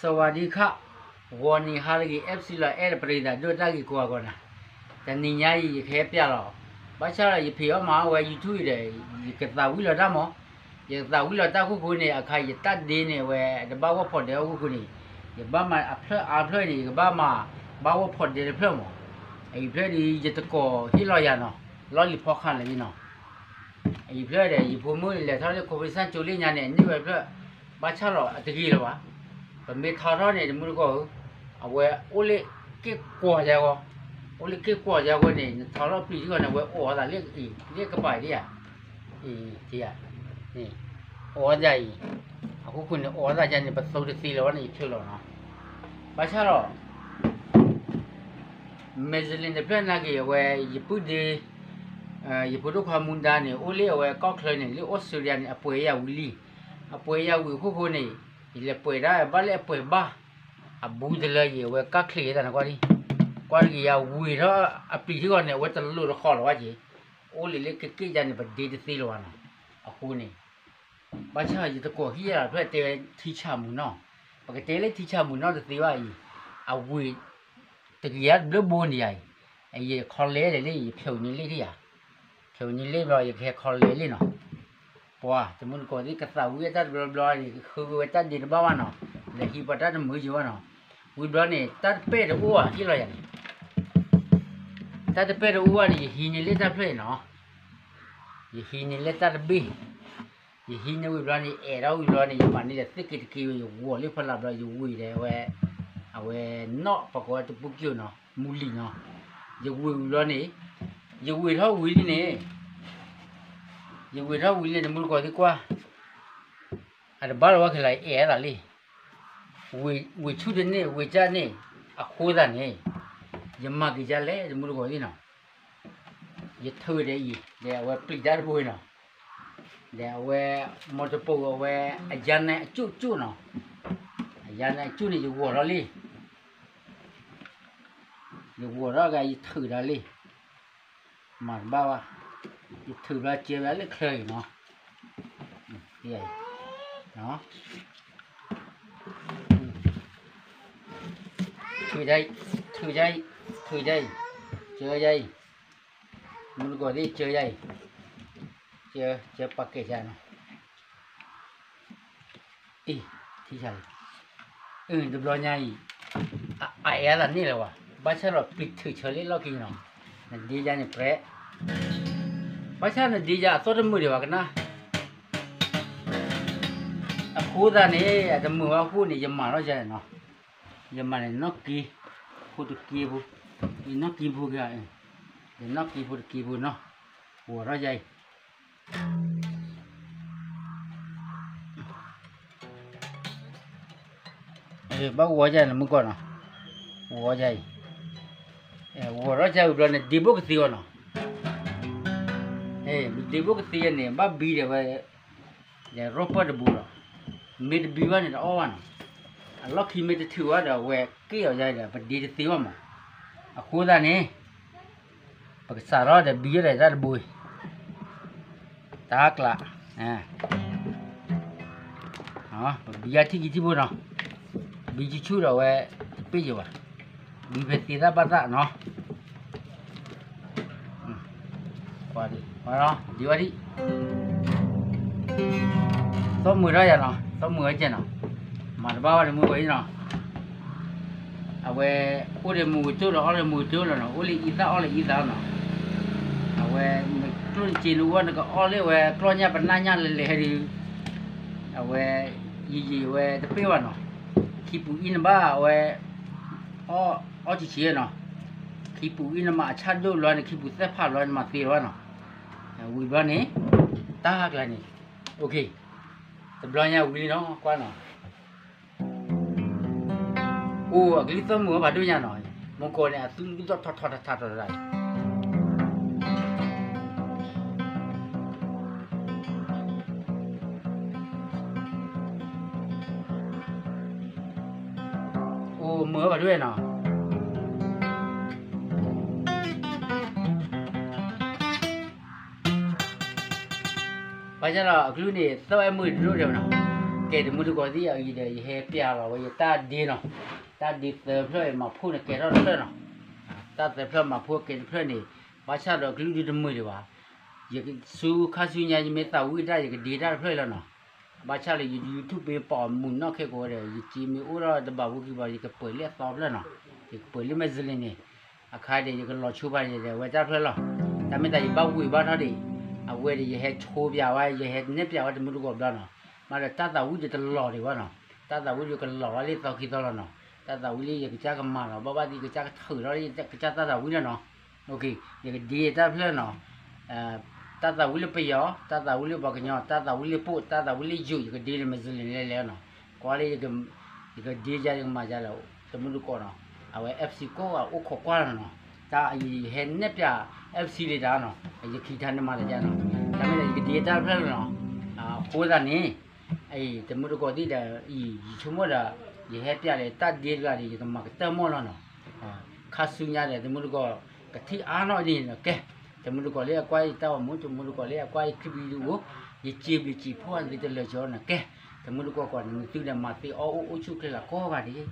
စဝၤဒံခး, ဂီၤနံၤဟါလၢအဂ့ၤ FC လီၤအဲၣ်ဒီးပရံသးဒိၣ်တၢ်ဂ့ၢ်ကိးဂၤကိးဂၤနီၤ, တနံၤညါအံၤ ယကဟဲပျးလီၤ, ဘၣ်ဆၣ်ဒီးယဖံးအီၣ်မၤအီၣ်ဝဲ YouTube ဒီး ယကသးဝံၣ်လီၤတၢ်မး, ယကသးဝံၣ်လီၤတၢ်ခိၣ်ဃိန့ၣ် အခါယတၢ်ဒ့န့ၣ်ဝဲ တဘၣ်ဂီၢ်ဖီၣ်ဒဲးအခိၣ်ဃိန့ၣ်, ယဘၣ်မၤအဖျၢၣ်အါဖျၢၣ်န့ၣ် ယကဘၣ်မၤဘၣ်ဂီၢ်ဖီၣ်ဒဲးတဖျၢၣ်မး, အအံၤဖျၢၣ်ဒီး ယတကိးဟ့ၣ်လီၤယၤနီၤ, လီၢ်လံၤဖီခါလၢာ်လံနီၤ အံၤဖျၢၣ်ဒီး ယဖိမုၣ်လဲၤထီၣ်လၢ ခီဖရံစၣ်ကၠိလ့ၣ်ညါန့ၣ် န့ၢ်ဝဲဖျၢၣ်, ဘၣ်ဆၣ်လီၤအတဂ့ၤလၢၤဘၣ်, ပမ့ၢ်ထီထီၣ်န့ၣ် တမူတကိးဧၢ, အဝဲအိၣ်လၢက့ၢ်ကွီၤယါဂီၢ်, အိၣ်လၢက့ၢ်ကွီၤယါဂီၢ်န့ၣ် နထီထီၣ်ပျံၤထံဂီၢ်န့ၣ် အဝဲအိးအသးလၢအံၤ လၢကပၤဒံးဧါ, အံၤ, အိးအသးအံၤ, အခိၣ်ဃိန့ၣ် အိးအသးယါန့ၣ် ပသိတသ့လၢၤဘၣ်န့ၣ် ယဖျၢၣ်လီၤနီၤ, ဘၣ်ဆၣ်လီၤ မဲာ်စလ့ၣ်တဖျၢၣ်နာ်က့ၤအဝဲ ယပုၢ်ဒ့, ယဖိဒိၣ်ခွါမူဒါန့ၣ် အိၣ်လၢအဝဲကီၢ်ချၢန့ၣ် လၢအီစထြ့လယါန့ၣ် အပှဲၤယၤဝံၤလံ, အပှဲၤယၤဝံၤအခိၣ်ဃိန့ၣ်, ယလဲၤပှဲၤဒၣ်ဘၣ်လၢအပှဲၤဘၣ်, အဘူးတလၢယံၤ အဝဲကၢ်ချ့သးန့ၣ်ကွၢ်လံ, ကွၢ်တက့ၤယၤဝံၤထီၣ်အပျံၤထံဂီၢ်န့ၣ် အဝဲတလိၣ်တဃီလၢၤဘၣ်က့ၤ, အိၣ်လံလၢကက့ၢ်ယါန့ၣ် ပဒ့တသ့လၢၤဘၣ်နီၤ, အဃိန့ၣ် ဘၣ်ဆၣ်ယတကိးဟ့ၣ်ယၤဖျၢၣ်တဲဝဲထံဆးမုၢ်နီၢ်, ပကတဲလၢထံဆးမုၢ်နီၢ်တသ့ဘၣ်အံၤ, အဝံၤ တကယၤတဘျုးဘိန့ၣ်ယါအံၤ, ယခီလဲလၢာ်လံ ယဖျိးန့ၢ်လံဒံးယါ, ဖျိးန့ၢ်လံဘျီ ယကဟဲခီလဲလံနီၤ, ပှၤတမူတကိးသ့ၣ် ကသးဝံၣ်တၢ်တဘျီဘျီန့ၣ် ဃုဝဲတၢ်ဒ့တဘၣ်ဘၣ်နီၤ, လဲၤဟံးပှၤတၢ်တမုာ်ယံၤဘၣ်နီၤ, ဝံၤဘျီန့ၣ် တၢ်တပဲၢ်တအိၣ်ဘၣ်ဟ့ၣ်လီၤယၤန့ၣ်, တၢ်တပဲၢ်တအိၣ်ဘၣ်န့ၣ် ယဟံးန့ၢ်လၢတၢ်ဖျၢၣ်အံၤနီၤ, ယဟံးန့ၢ်လၢတၢ်တဘ့ၣ်, ယဟံးန့ၢ်ဝံၤဘျီန့ၣ် အဲၣ်ထီၣ်ဝံၤဘျီန့ၣ် ယမၤန့ၢ်ဒီးသ့ၣ်က့ၤတက့ၤဝဲ ယဂီၤလၢဖီလာ်ဘျီ ယဝံၤဒီးဝဲ, အဝဲနီၣ်ပကိးဝဲတပူၤကၠိနီၤ မူလံၤနီၤ, ယဝံၤဝံၤဘျီန့ၣ်, ယဝံၤထီၣ်ဝံၤလံန့ၣ်, ယဝံၤထီၣ်ဝံၤလံန့ၣ် တမူတကိးသ့ၣ်ကွၢ်, အတဘၣ်လီၤဝဲခဲလၢာ် အဲၣ်အသးလံ, ဝံၤဆူၣ်တန့ၢ် ဝံၤကၢ်န့ၣ်, အဃိသတးန့ၣ်, ယမၤက့ၤဒ်လဲၣ် တမူတကိးသ့ၣ်နီၤ, ယထုးဒီးအံၤ ဒီးအဝဲပျံၤတၢ်တဘိနီၤ, ဒီးအဝဲ မီတပိာ်အဝဲ အယါနဲအကၠိၣ်ကၠိၣ်နီၤ, အယါနဲအကၠိၣ်န့ၣ် ယဂီၤထီၣ်လံ, ယဂီၤထီၣ်ဂၤ ယထုးဒီးလံ, မၤတဘၣ်ဘၣ်, ယထုးဘျီစၢၤဝဲလၢချၢအံၤနီၤ, ထုးယါအံၤ, ထုးယါအံၤ, ထုးယါအံၤ, စၢၤယါအံၤ, မူတကိးသ့ၣ် စၢၤယါအံၤ, စၢၤ စၢၤပာ်ကဲၤယါနီၤ, အံၤ, ထံဆးလံ, အၢ တဘျီညါအံၤ, အအဲၣ်အသးန့ၣ်လၢၤဘၣ်, ဘၣ်ဆၣ်ဒီးပျံၤထုးဆၢလံလီၢ်ခံနီၤ, နဒ့ယါန့ၣ်ပြဲး, ဘၣ်ဆၣ်နဒ့ယါအသီတမုာ်ဒံးဘၣ်ကနၣ် အဃိသတးန့ၣ် အတမုာ်ဘၣ်အဃိန့ၣ် ယမၤထီၣ်ယါနီၤ, ယမၤန့ၣ် နီၣ်က့ဖိတက့ဖိ, ယနီၣ်က့ဖိက့ၤ, ယနီၣ်က့ဖိတက့ဖိနီၤ, ဂီၤထီၣ်ယါအံၤ, ဘၣ်ဂီၤယါန့ၣ်မုၢ်ကီၢ်နီၤ, ဂီၤယါအံၤ, ဂီၤထီၣ်ယါဝံၤဘျီန့ၣ် ဒ့ဘိၣ်ကသ့အီၤနီၤ, ဒ့ဘိၣ်ကသ့အီၤန့ၣ် ဘၣ်ဘံဒီးဝဲ ဒီးရီၣ်ပၢၢ်တဘိလီၤ, မ့ၢ်တဘံဘၣ်န့ၣ်တအီၣ်ဘၣ်နီၤ, အလီၢ်ခံမ့ၢ်တထုးဘၣ်ဒီး အဝဲက့ၣ်အီၤယါဒီး ပဒ့တသ့ဘၣ်မး, အဃိသတးန့ၣ် ပကစးထီၣ်ဒီးဘံဒီးတၢ်တဘိအံၤ, တၢ်ကျး, ပဘံယါထံၣ်ကံထံၣ်ဖိနီၤ, ဘံဆူၣ်ဆူၣ်ဒီးဝဲ တပ့ၢ်ယိာ်ဘၣ်, ဘံဖဲသ့သၣ်ဘၣ်သၣ်နီၤ, ဒံဝဲဒံး, သီမုာ်ထီၣ်ယါနီၤ, သီမုာ်ဝဲကဲနီၤ, မၤတဘၣ်ဝဲတမုာ်ဝဲနီၤ, အဝဲ အိၣ်ဒီးမုာ်ကတိၢ်ဒီး အီၣ်ဒီးမုာ်ကတိၢ်လီၤနီၤ, အိၣ်လၢအံသၣ်အီၣ်လၢအံသၣ်နီၤ, အဝဲ နကျိၣ်နစ့နဂီၢ် နကအီၣ်လၢဝဲ ကျီၢ်ညၣ်ပနၢ်ညၣ်လဲၤလဲၤဒီး အဝဲ ယံာ်ယံာ်ဝဲတပ့ၢ်ဘၣ်နီၤ, ခံပူၤအံၤနဘၣ်အဝဲ အီၣ်ဆံးဆံးနီၤ, ခံပူၤအံၤနမၤအဆၣ်ဒိၣ်လီၤန့ၣ် ခံပူၤသၢဖးလီၤန့ၣ် မၤသ့လီၤဘၣ်နီၤ, ဝံၤဘျီန့ၣ် တၢ်ဟါကျါန့ၣ်, တဘျီညါဝံၤလံနီၤ ကွၢ်နီၤ အိၣ် အကလုၢ်သီၣ်မုာ်ဝဲဖးဒိၣ်ညါနီၤ, မူကီၢ်န့ၣ် အသူကဒီၣ်ထီထီထီထီထီတၢ်, အိၣ်မုာ်ဝဲဖးဒိၣ်နီၤ. ဘၣ်ဆၣ်ဒီးအကလုၢ်န့ၣ် သီၣ်ဝဲမုာ်တဒိၣ်ဒဲးနီၤ. ကဲ တမုၢ်တကိးသ့ၣ်အံၤဒီး ယဟဲပျးလီၤဝဲယတၢ်ဒ့နီၤ, တၢ်ဒ့သၢဖျၢၣ်မၤဖိန့ၣ်ကဲထီၣ်တဖျၢၣ်နီၤ, တၢ်သၢဖျၢၣ်မၤဖိကဲတဖျၢၣ်န့ၣ်, ဘၣ်ဆၣ်ဒီးကလုၢ်ဒုတမုာ်ဒံးဘၣ်, ယဆူခါဆူညါယမ့ၢ်သးဝံၣ်တၢ် ယကဒ့တၢ်တဖျၢၣ်လီၤနီၤ, ဘၣ်ဆၣ်လၢယ YouTube မ့ၢ်ပာ်အီၤမုာ်နီၣ်ခဲကိးဝဲဒီး ယစ့မ့ၢ်အိၣ်ထီၣ်တဘၣ်ဝံၤကံဘၣ် ယကပှဲၤလံအသီဖျၢၣ်နီၤ, ယကပှဲၤလံမဲာ်စလ့ၣ်န့ၣ်, အခါဒီးယကလီၤဆိဖးန့ၣ်ဒီး အဝဲတၢ်တဖျၢၣ်လီၤ, တၢ်မ့ၢ်တၢ်ယဘၣ်ဝံၤဘၣ်ထီၣ်ဒံး, အဝဲဒီးယဟဲဆိပျးဝဲ ယဟဲနဲၣ်ပျးဝဲတမုၢ်တကိးဘျီနီၤ, မ့ၢ်ဒီးတၢ်သးဝံၣ်ဒုးတလီၤဒံးဘၣ်နီၤ, တၢ်သးဝံၣ်ဒုးကလီၤဝဲလံသီခံသီလီၤနီၤ, တၢ်သးဝံၣ်လံယကစၢ်ကမၤလီၤ ဘၣ်ဘၣ်သံကစၢ်ကထုးထီၣ်လံကစၢ်တၢ်သးဝံၣ်လီၤနီၤ, ယကဒ့တၢ်တဖျၢၣ်နီၤ, တၢ်သးဝံၣ်လၢပယီၤ တၢ်သးဝံၣ်လၢပှၤကညီ တၢ်သးဝံၣ်လၢပှၤ တၢ်သးဝံၣ်လၢယိၤ ယကဒ့လၢမဲာ်စလ့ၣ်လဲၤလဲၤနီၤ, ကွၢ်လၢ ယကဒ့ယၤယကမၤယၤလီၤ, တမုၢ်တကိးနီၤ, အဝဲ FC ကိးဂၤအိၣ်ခိးကွၢ်လီၤနီၤ, တၢ်အံၤယဟဲနဲၣ်ပျး FC လံတၢ်နီၤ, ယခံထါန့ၣ်မၤတၢ်ယၤနီၤ, တၢ်မ့ၢ်ဒီးယကဒ့တၢ်တဖျၢၣ်လီၤနီၤ, အဃိသတးန့ၣ် တမုၢ်တကိးသ့ၣ်ဒီး အံၤ ယဆိကမိၣ်ဒီး ယဟဲပျးလၢတၢ်ဒ့တဂၤဒီး ယကမၤကတၢၢ်မီၢ်လီၤနီၤ, ခါဆူညါဒီး တမုၢ်တကိး ကထံၣ်အါနီၣ်ဒ်န့ၣ်နီၤ ကဲ, တမုၢ်တကိးလၢအကွၢ်ယတၢ်အိၣ်မူ တမုၢ်တကိးလၢအကွၢ်ယ clip video ယစံးဘျုးစံးဖှိၣ်နသုတလၢာ်ကၠီနီၤ ကဲ, တမုၢ်တကိးကွၢ်န့ၣ် နသုဒီးမၤသ့အီၣ်အိၣ်အိၣ်ဆူၣ်ချ့လၢကိးဂၤဒဲး